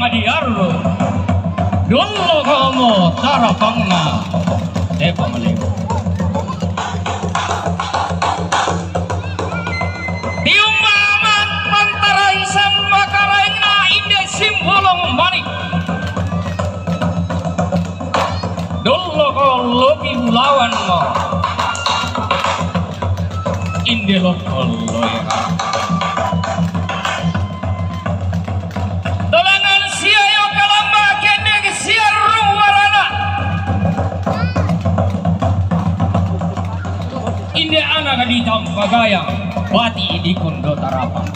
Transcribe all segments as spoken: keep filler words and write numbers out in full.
Diarro, dollo komo tarapangna te pangalewo. Tiumba aman pantaraisan makaraengna inde Simbolong Manik. Dollo ko lopi bulawanmo inde lokko loera. Tolangan sia yo kalamba kendek sia rung warana. Inde anak ditampa gayang, bati dikondo tarapang.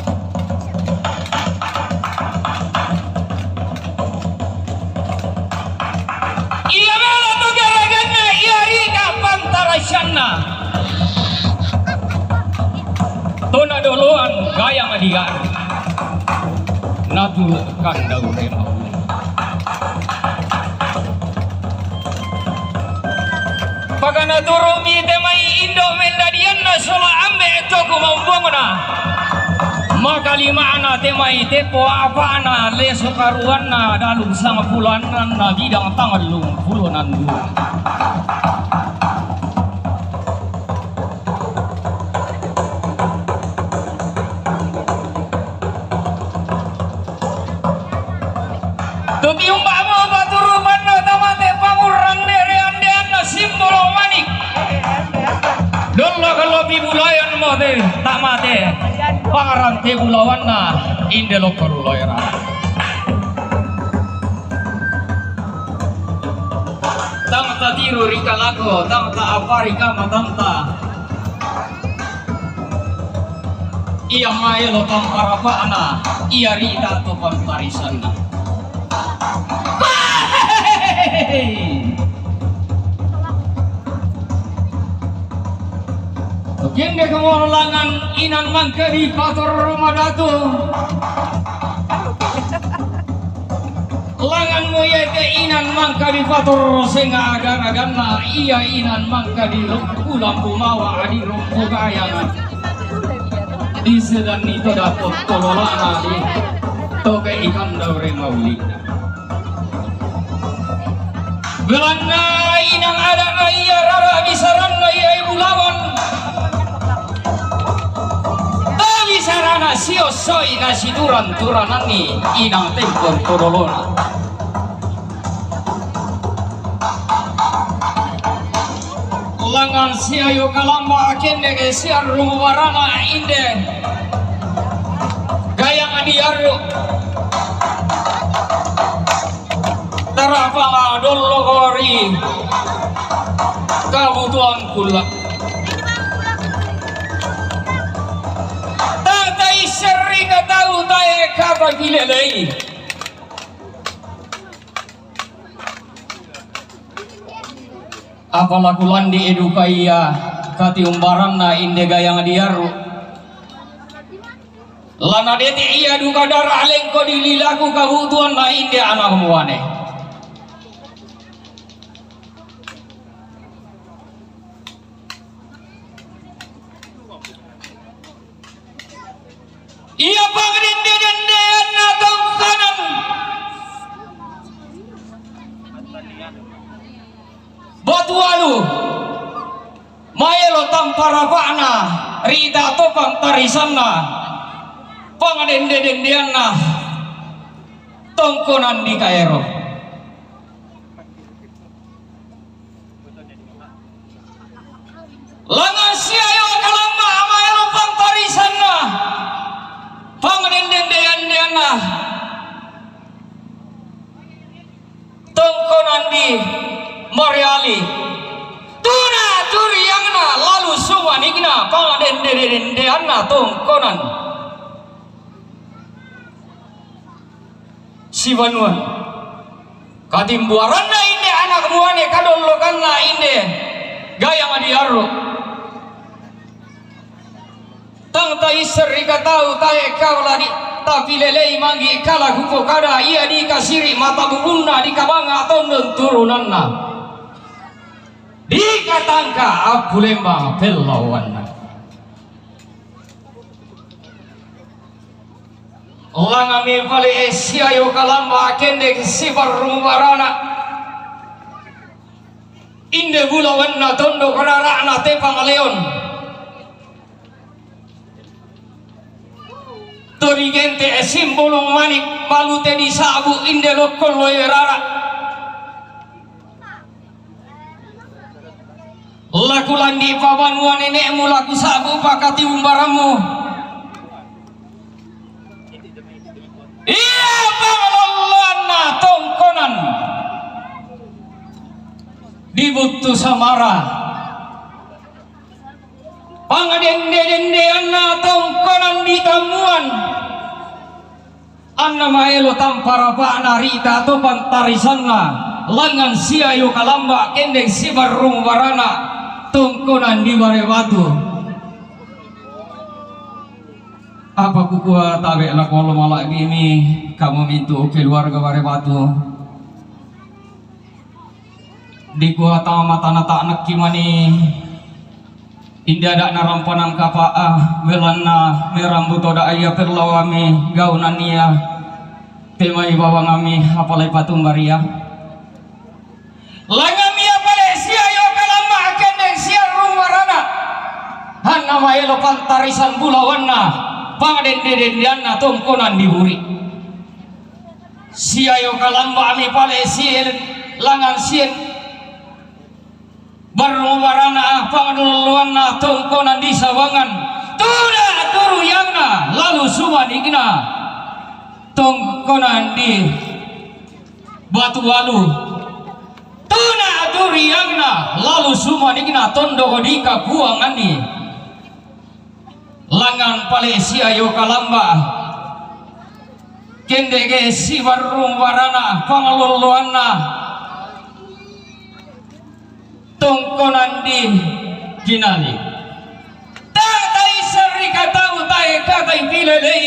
Ia melo to garaganna, ia rika pantaraisanna. Tona doloan gayang dia. Natu kandau rema. Pagana turumi te mai indo mendadianna sola ambe toku maumbongna. Makalimana te mai tepo apana leso karuanna dalu sangpulo annanna bidang tangallung pulo nandua. Tu tiumbamo paturupanna tamate pangurrang dere andeanna Simbolong Manik. Dollo ko lopi bulawanmo te tamate pangarante bulawanna inde lokko loera. Tang tatiru rika lako, tang taapari kamatanta. Ia maelo tampa rapa'na, ia rita to pantarisanna. Hehehe. Tokende kemoro langan inan mangke di pator Roma Datu. Langanmu iate inan mangka dipator senga agar-agarna, ia inan mangka di ulampu mawa adi rompo gayang. Disedanni to dapot tololana di toke ikan daure mauli. Belanna inang adatna ia rara bisaranna ia bulawan. Tali sarana siosoi nasituran-turananni inang tempon todolona. Langan siayo kalamba akende ke siarrung warana inde gayang diarru. Tarapala dollo kori kabutuhan kula. Tatai serri katau tae kata gilelei. Apalaku landi eduka ia katiumbaranna inde gayang diarru. Lana dete ia duka dara alengko dililaku kabutuanna inde anak muane. Ia pangdende-dendeanna tongkonan Batualu. Maelo tampa rapa'na, rita to pantarisanna, pangdende-dendeanna tongkonan di kaero. Langan siayo kalamba maelo pantarisanna, pangdende-dendeanna tongkonan di Mareali. Tuna turiangna lalu sumanikna pangdende-dendeanna tongkonan sibanuan. Katimbuaranna inde anak muane kadollokanna inde gayang diarru. Tang taisserri katau tae kala di, tapi lelei magi kala kupokada ia dikasiri mata bubunna dikabanga tondon turunanna. Dikatangka appulembang pellawanna. Langami pale e siayo kalamba kendek sibarrung barana. Inde bulawanna tondok rara'na te pangaleon. Todi gente e simbolong manik malute di sabu inde lokkon loe rara. Laku landi pabanua nenekmu, laku sabu pakati umbaranmu. Iya, pangalolloanna tongkonan di Buttu Samara. Pangdende-dendeanna tongkonan di Tammuan. Anna maelo tampa rapa'na rita to pantarisanna, langngan siayo kalamba kendeng sibarrung barana tongkonan di Bare Batu. Apa kukua tabe' lako lo mala'bi'mi kamu mintu' keluarga Bare Batu. Dikua tama matana ta'nakki mani inde ada'na rampanan kapa'a, belanna merambu toda iya pellawami gaunannia temai bawangammi, apalai patumbaria. Langammi apale siayo kalamba kendeng siarrung barana. Anna maelo pantarisan bulawanna pangdende-dendeanna tongkonan di Buri. Siayo kalamba'mi pale sien, langngan sien barrung barana pangalolloanna tongkonan di Sawangan. Tuna turu yangna lalu sumanikna tongkonan di Batu Walu. Tuna turu yangna lalu sumanikna tondok di Kapuanganni. Langngan pale siayo kalamba kendege sibarrung barana pangalolloanna tongkonan di Kinali. Tatai serri katau tae katai pilelei,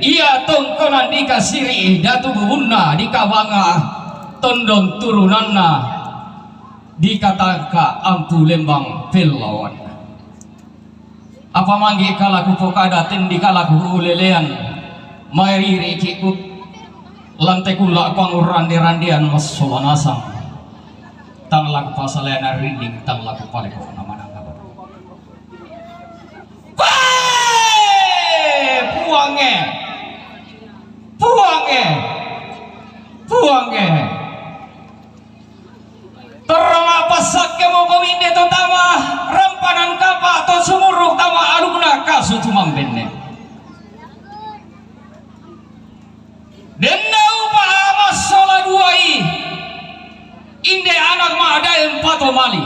iya tongkonan di Kasiri datu bubunna di Kabanga tondon turunanna di Katangka Ampu Lembang Pellawan. Apa mangge kalaku pokada tendi kalaku ulelean, mairiri kiku lante kula pangurrande-randean massola nasang. Tang laku pasalean rinding, tang laku paleko namanang. Wee! Puange! Puange! Puange! Torro ma'passakke moko minde to tama rampanan kapa to sumurru tama alukna kasu tumammenne. Denna upa massola duai inde anak ma'dae mpato mali.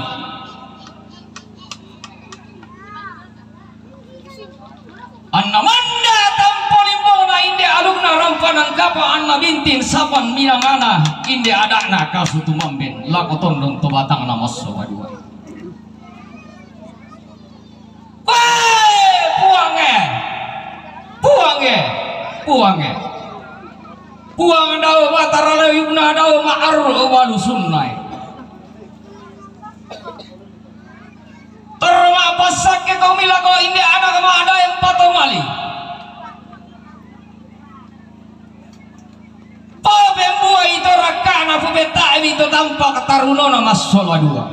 Anna manda tampo limbongna inde alukna rampanan kapa anna bintin sapan minangana inde ada'na kasu tumamben lako tondon to batangna massola duai. Wee! Puange! Puange! Puange! Puang dao batara layukna dao ma'arru balusunnae. Torro ma'passakke kaumi lako inde anak ma'dae mpato mali. Popembuai to rakka'na, popetta'mi to tampak tarunona massola dua.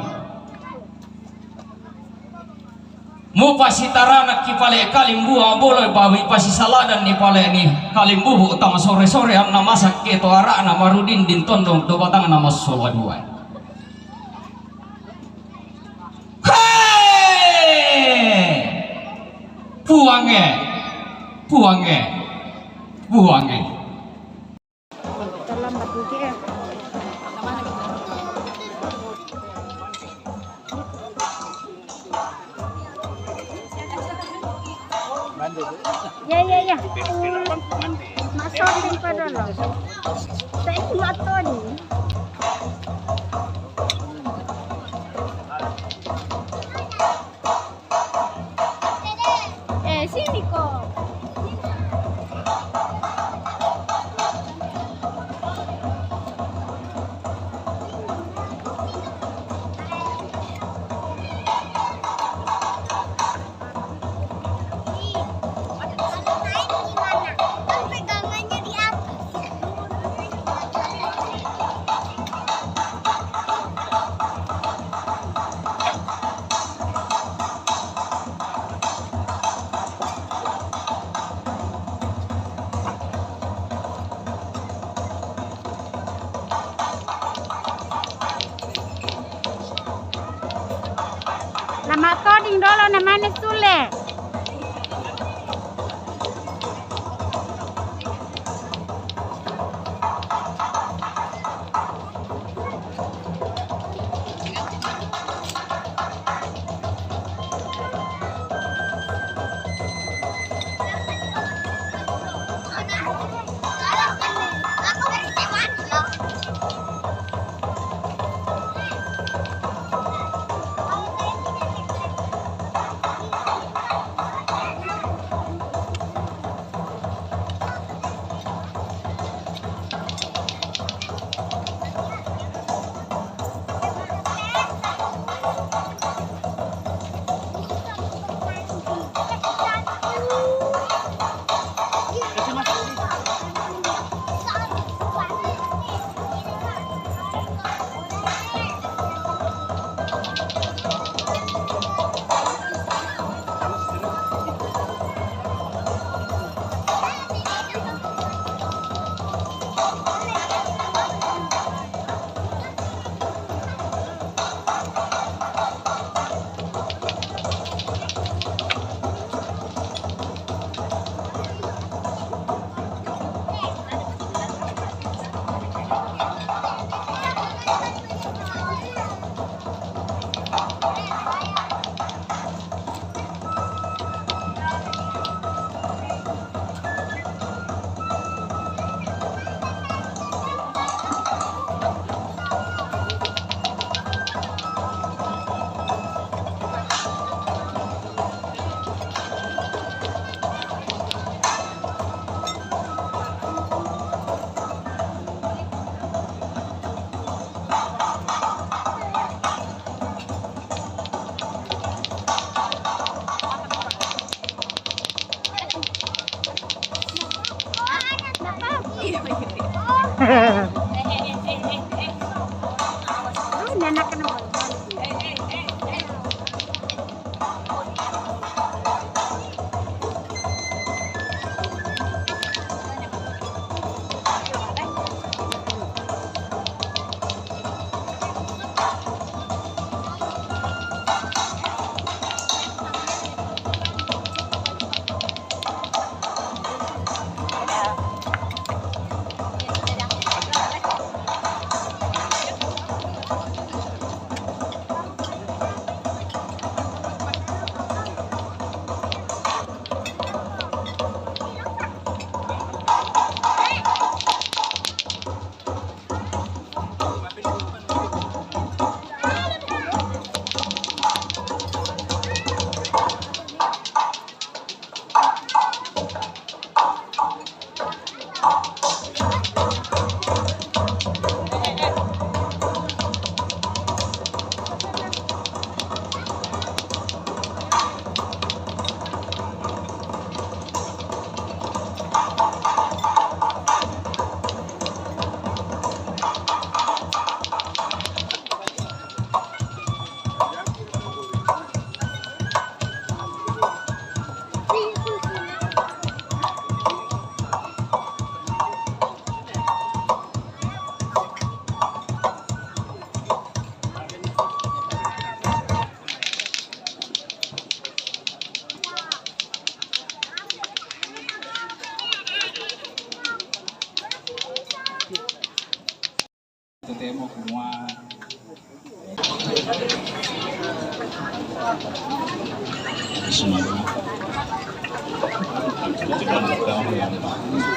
Mupasitaranakki pale kalimbuang bolo bawi pasisaladanni pale ni kalimbubu tama sore-sore anna masakke to ara'na marudinding tondong to batangna massola dua. Hei! Puange, puange, puange. Terlambat dikit, eh. Ya, ya, ya. Masuk tempat dulu. Saya kuat tuh nih. Eh, sini kok. Ih, main gimana? Kan pegangannya Mak Toding dolo namanya Sule. Tenemos como a Assalamualaikum warahmatullahi wabarakatuh.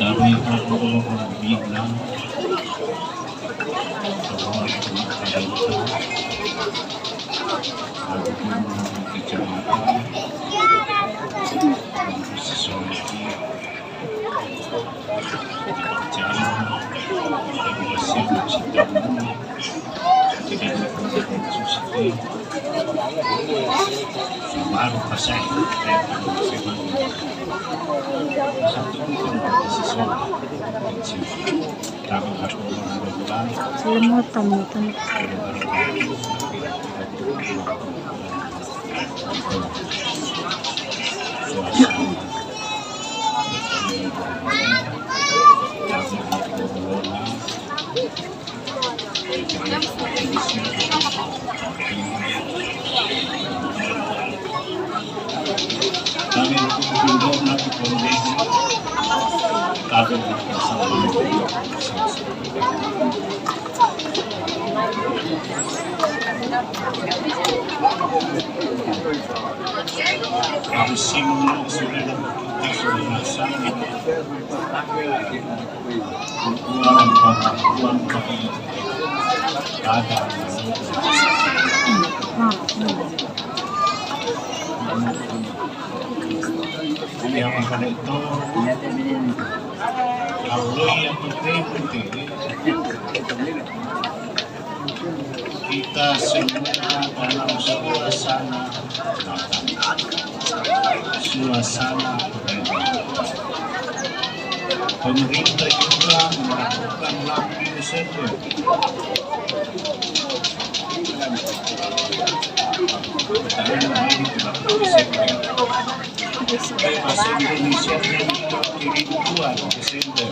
Kami akan bilang. Kecamatan. Selimutan mo ito. Kita semua dalam suasana Natal, suasana perayaan. Pemerintah juga melakukan lampu Desember. Petani ini lampu Desember. Bahasa Indonesia itu kerinduan Desember.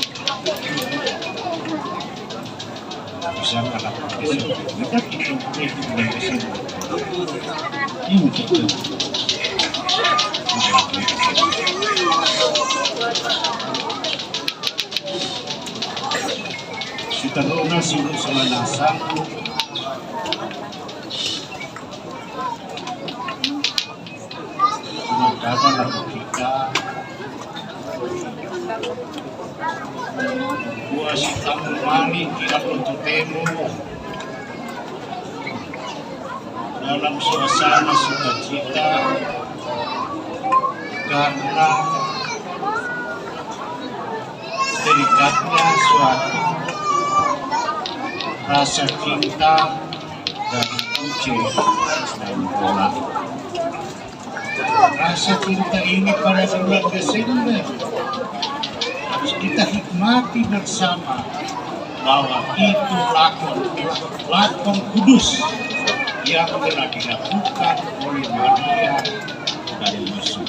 Kita doa sungguh semanasa. Maka dalam kita Buah si tambung mani tidak bertemu dalam suasana sukacita karena terikatnya suatu rasa cinta dari Uce dan Bola. Rasa cinta ini pada bulan Desember harus kita hikmati bersama bahwa itu lakon, lakon kudus yang telah dilakukan oleh Maria dan Yusuf.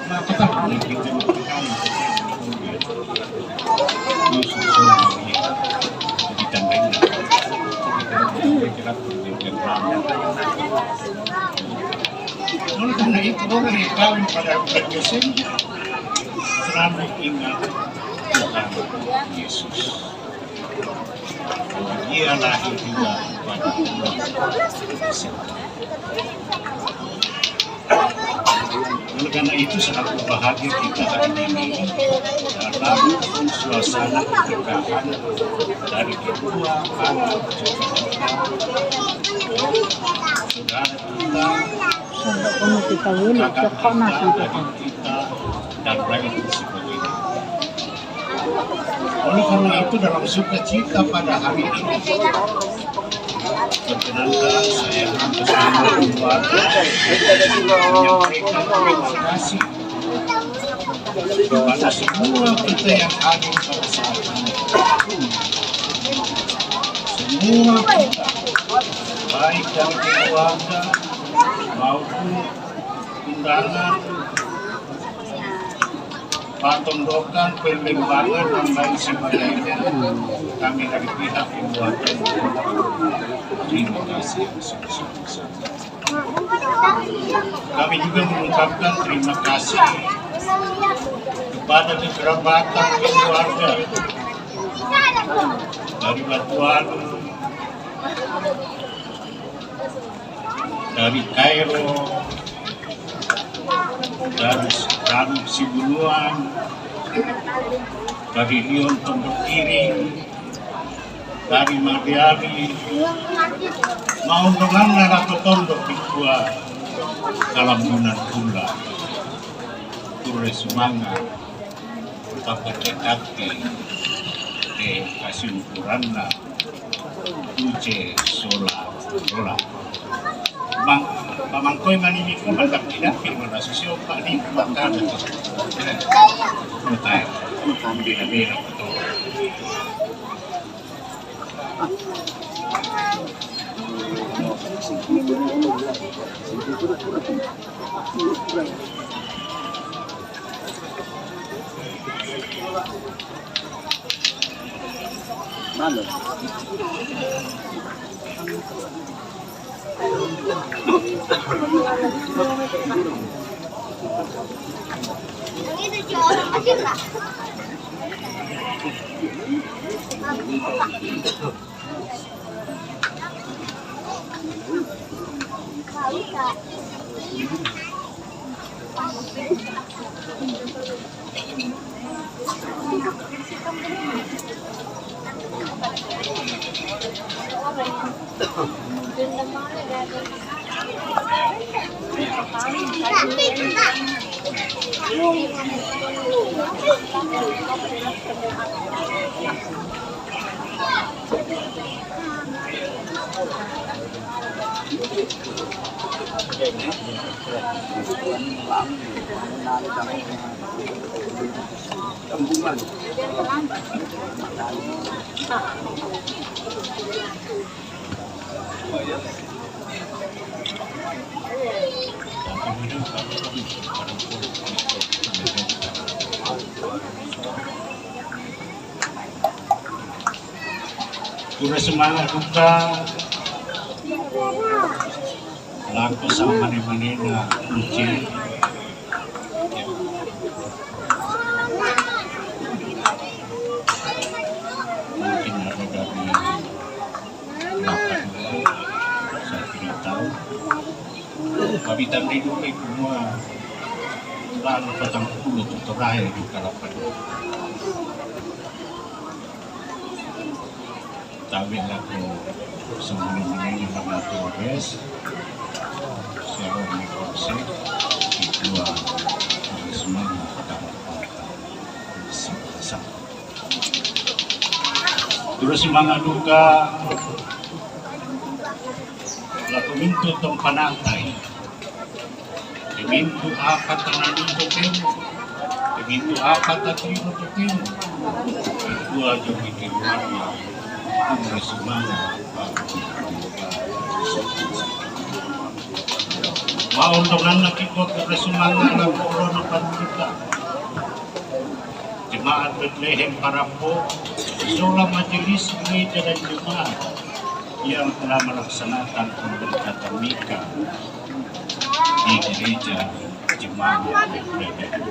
Nah, kita boleh kita lakukan Yusuf sama Maria ditambahin. Oleh karena itu, orang yang kawin pada bulan Desember selalu ingat Tuhan Yesus. Dia lahir juga pada bulan Desember. Oleh karena itu, sangat berbahagia kita hari ini dalam suasana pernikahan dari kedua anak cucu kita, saudara kita, Coba kamu kita wili, kakak cokok nasi kita, kita. Adik kita, dan lain sebagainya. Oleh karena itu, dalam sukacita pada hari ini, perkenankan saya bersama keluarga menyampaikan terima kasih kepada semua kita yang hadir pada saat ini. Semua kita, baik dari keluarga maupun undangan, patondokan, perlembangan, dan lain sebagainya, kami dari pihak keluarga terima kasih yang sebesar-besarnya. Kami juga mengucapkan terima kasih kepada kekerabatan keluarga dari Batualu, dari Kairo, dari Ranub Sibunuan, dari Rion Tondok Kiri, dari Mariari, mau dengan nara Tondok Pikua, dalam munan pula, Pura Sumanga, Tapatekati, di Kasi ukuranna uce sola-sola. Mang-, mamangkoi manimiko mantap tidak, firman Rasul sio, Pak, di Pak, kan? Betul. Beda-beda, betul. Pura semangat duka lako samane-manena kunci. Mungkin ada dari Kelapa Dua, saya tidak tahu. Kami tandai dulu kumua lan patang puluh tu terakhir di Kelapa Dua. Tabe lako semene-mene ni kama Polres, Sero ni Polsek, kedua, semangat kama sama-sama. Terus semangat duka lako mintu tompanatai. Mintu apa tanani totemo, mintu apa tatimo totemo. Dua jumi keluarga, umur semangat. Maundongan lagi kok umur semangat, lampau na panuka. Jemaat Betlehem Parapo, sola majelis gereja dan jemaat yang telah melaksanakan pemberkatan nikah di gereja jemaat Betlehem.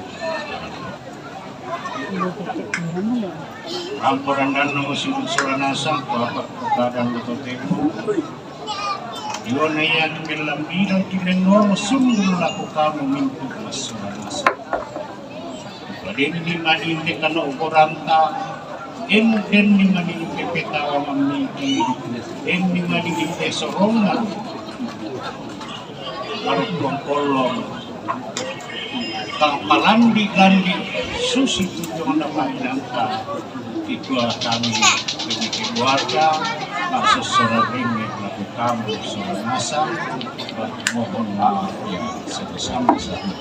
Ramporan dan no sibuk sola nasang, bapak keadaan betul tempo. Iona ia tu melambiran tu menoro sundul lako kamo mintu massola nasang. Padenni mani inde kano'goranta, en denni mani inde petawa mammiki, denni mani inde sorongna. Marukkuang kollong, tang palandi-landi susi tujunna painanta, ikua kami demi keluarga, maksud sorong ringi laku kamu sorong masa, mohon maaf yang sebesar-besarnya.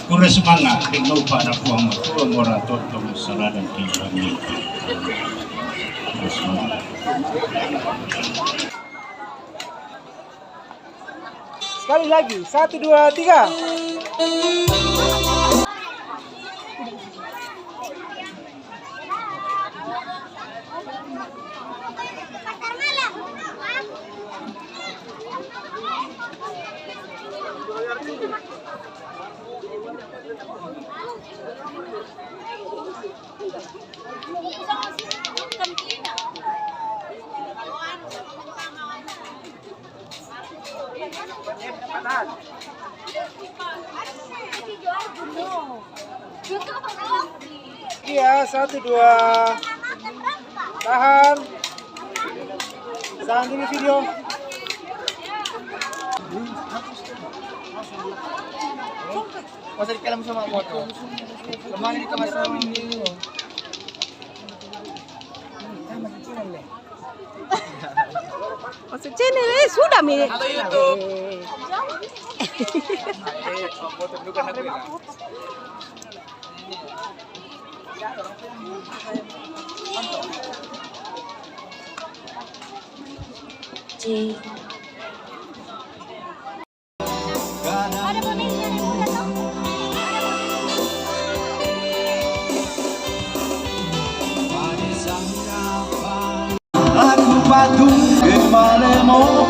Kura semangat, denno upa'na Puang Matua, mora tontong saladang ki mamimpin. Kura semangat. Sekali lagi, satu, dua, tiga. Iya, satu, dua. Tahan. Tahan dulu video. Masa di dalam sama motor. Kemarin kita masih sama ini. Channel, eh, sudah mi. Aku patung ke malemo